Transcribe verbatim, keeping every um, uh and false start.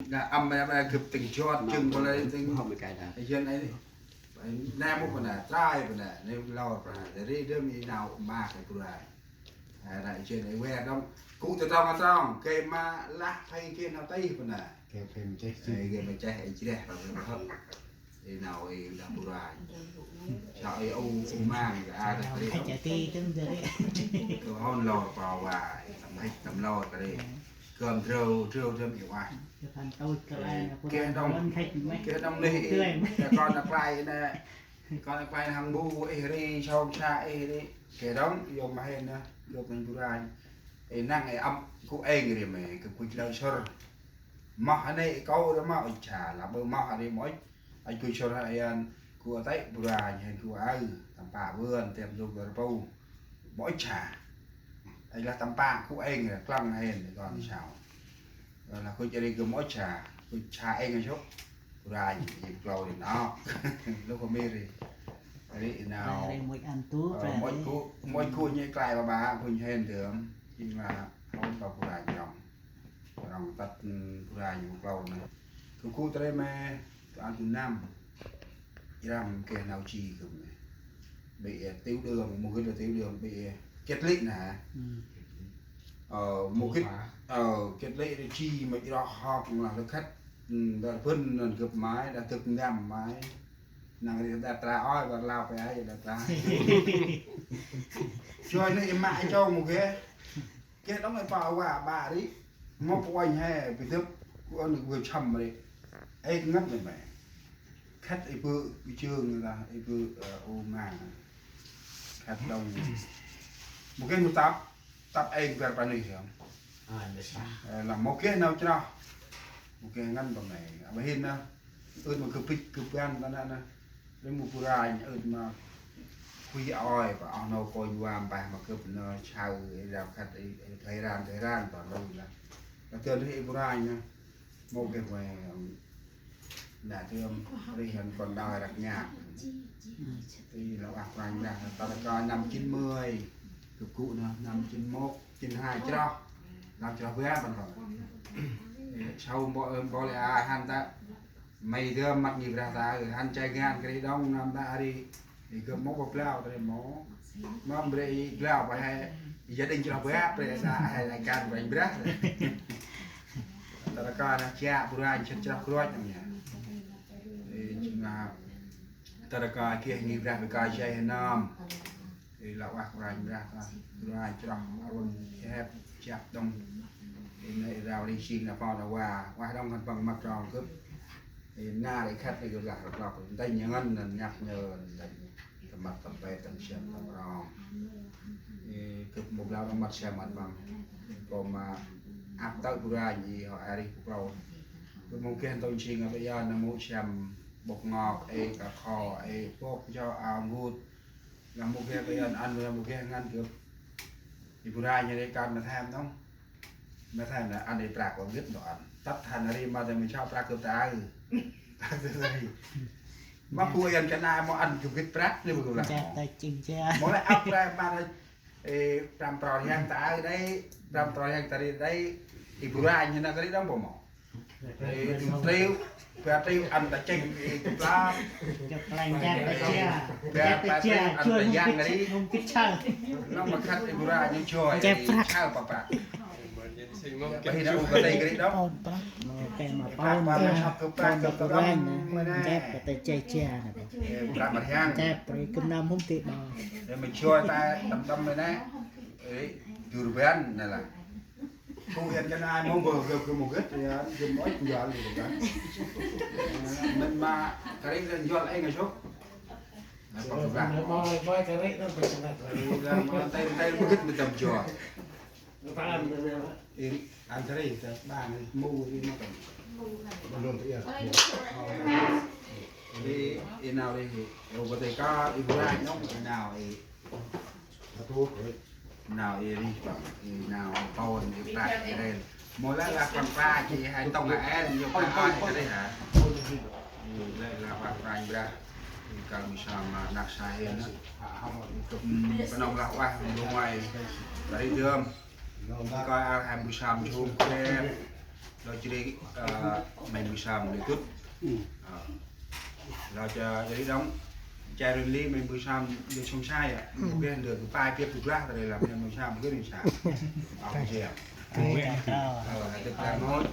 Nă, ăm ma, ma gâp tĭng jot, jâng ma lĕ tĭng. Hŏm ma kơi nă. Yơn ai, nă mô pa nă, trai pa nă, nê lor pa nă, ri dơm i nau ma kơi Kôranh. A, nă, i jên ai wer dŏng, gŭ ta trong a trong, gay ma lah phê gay nau tih pa nă. Gay phê ma cheh, ê, gay ma cheh, ê, jreh, pa nă, hŏm. I nau i đah Kôranh. Sa i u, u mang, a, đah kri. Ai chả ti, tưng dơ ri. Kơ hŏn lor pa wa, tâm hik, tâm lor kơ ri. Gơm drâu, drâu, drâu, i wa. Keh dŏng, keh dŏng nê, keh kon a klai nê, kon a klai hăng bu ih ri, sông sa ih ri. Keh dŏng, yôm ma hên nê, gâp nâng Kôranh. Ê năng ê ăm, gŭ êng ri mê, gâp gŭ chlơi sŭr. Moh anê ê kâu ri ma ŭch sa, lah bơ moh ri ma ŭch. Ăch gŭ sŭr hên, gŭ atĕ Kôranh hên gŭ aơ, tâm pă vườn, tep nôk rpu. Ma ŭch sa. Ăch lah tâm pă gŭ êng, klăng hên, kon sao. Ơ, lah gŭ jêh ri gâp ma ŭch sa, gŭ sa êng a sŭk. Kôranh, i klâu ri nă. Lôk kơ mi ri. Ri nau. Ri ma ŭch ăn tu, ơ, pra ma ŭch ri. Gŭ, ma ŭch gŭ nhêk klai ba ba, gŭ hên dơm. Jêng lah, hŏm pa Kôranh dŏng. Rŏng tât, ơ, Kôranh ma klâu nê. Gŭ gŭ ta ri mê, tu ăn tu năm. Jrăm geh nau ji gâp nê. Bi, ơ, tiểu đường, mô gĭt là tiểu đường, bi, ơ, kiệt lị nè. Ơ, mô gĭt, ơ, kiệt lị nê ji ma jroh hŏk ma lơ khât. Ơ, đa bân năn gâp mai, đa dâk ndăm mai. Năng ri đa tra oi, bar lao pe ai, đa tra. Joi nê i ma chong mô geh. Geh dŏng ê pa wa ba ri. Mâu puanh he, bi dâp, kuôn gua chăm ri. Ê ngăt nê mê. Khât ê bơ, bi jâng lah, ê bơ, ơ, u mang. Khât dŏng. Mô geh mô tăp, tăp ê bar pa nuyh dơm. Ơ, lah mô geh nau chroh. Mô geh ngăn pa mê. Aba hên nê. Ưt ma gâp bĭch gâp ban ta nê nê. Ri mô Kôranh ưt ma. Khuê oi, pa oh nô kônh wa mpeh ma gâp nê saơ, ê, rao khât, ê, ê, thầy ran, thầy ran, ta lui lah. Ta tơn ri Kôranh nê. Mô geh mê, ưm, nă tơm ri hăn kon đao răk nhạc. Ri lah uah Kôranh lah, ta ta kơi năm chín mươi. Gâp gŭ nê, năm chín mốt, chín hai chroh. Năm chroh ba, păng păng. Ê, sau mbo, mbo lĕ a hăn ta. Mây dơm măt ngih brah ta, hăn chai ngan kri dŏng năm ta ri. Ê, gâp mô pa blau ta ri mô. Mâm bre i blau pa he, gia đình chroh ba, bre ta he lai kan branh brah. Ta ta kơi nă chia Kôranh sĭt chroh kruach nâm ya. Ê, jêng lah ta ta kơi geh ngih brah bi kơi jay he nơm. Ê, lah uah Kôranh brah ta, Kôranh chroh, arun, chep, chep dŏng. Ê, nê rao ri sing nă pau nă wa, uah dŏng hăn păng măt rong gâp. Ê, nă ri khât nê gâp lah rklok, ntĭnh ngăn năn nhăk nhơ, ntĭnh. Tâm măt tâm pe tâm siăm tâm rong. Ê, gâp mô blau tâm măt siăm măt păng. Kô ma ăp tơ̆ Kôranh i hŏ a ri bu klâu. Gâp mô geh ntông sing ăp a ya nă mô siăm bok ngok, ê, ka kho, ê, bok jo, a ngut. Lah mô geh ta yơn ăn, lah mô geh ngăn gâp. I Kôranh nê ri kan ma thêm dŏng. Ma thêm nê ăn i prăk wa gĭt dŏ ăn. Tât hăn ri ma ta mê chao prăk gâp ta aơ. Prăk ta ri. Ma bu yơn ka nai mô ăn gâp gĭt prăk nê bu gâp lah. Jep ta ching jep. Mô lĕ ăp rai ma nê, ê, prăm pro rhiăng ta aơ đei, prăm pro rhiăng ta ri đei. I Kôranh nê nă kri dŏng bu mô. Ê, triu, ba triu ăn ta chêng, ê, tu pla. Chụp lăng jep ta chia. Ba, ba triu ăn ta yang ri. Nông ma khât i Kôranh ñu joi, ê, chau pa prăk. Ba hi nă u ka tê kri dŏng. Prăk pa ma sap tu prăk tu prăk. Jep ta chia chia nă. Ê, prăk ma rhiăng. Jep, ri kưm nâm hŭm ti đo. Ê, ma joi ta tâm tâm nê nê. Ê, dur ban nê lah. Không yên cái này mong bờ gơm gơm một gớt thì, à, gơm nói cũng giỏi được đó. Mình mà cái đấy là giỏi anh ngày số. Nó có cái vàng. Nó mà cái đấy nó phải chăng là. Thì là mà tay, tay một gớt mình tầm giỏi. Nó phải ăn được rồi đó. Thì ăn cái đấy, cái bàn này, mù thì nó tầm. Luôn thì yên. Thì, thì nào đi, thì, thì có thể có, thì bữa nay nó, thì nào, thì Nau i rih bang, i nau pôn, i prăk, i rel. Mô lĕ lah kon pa, ji hai tông a en, yôk a ai, ka rih hă. I lĕ lah bah Kôranh Brah. I kal msam, a, nak sa hên. Kơp, mm, knŏng lah uah, mbu ngoai. Ka rih dơm. Kơi a hem msam jum kret. Lo jêh ri, ơ, may mbơh sơm lĕ dŭt. Ơ. Lo jêh ri đŏng, che ri li may mbơh sơm lĕ sông sai a. Mâu geh ndơ kơ pai piăp tu glah ta ri lah may mbơh sơm geh ri sa. Ơ, jêh. Ơ, hên dâk lam hôi.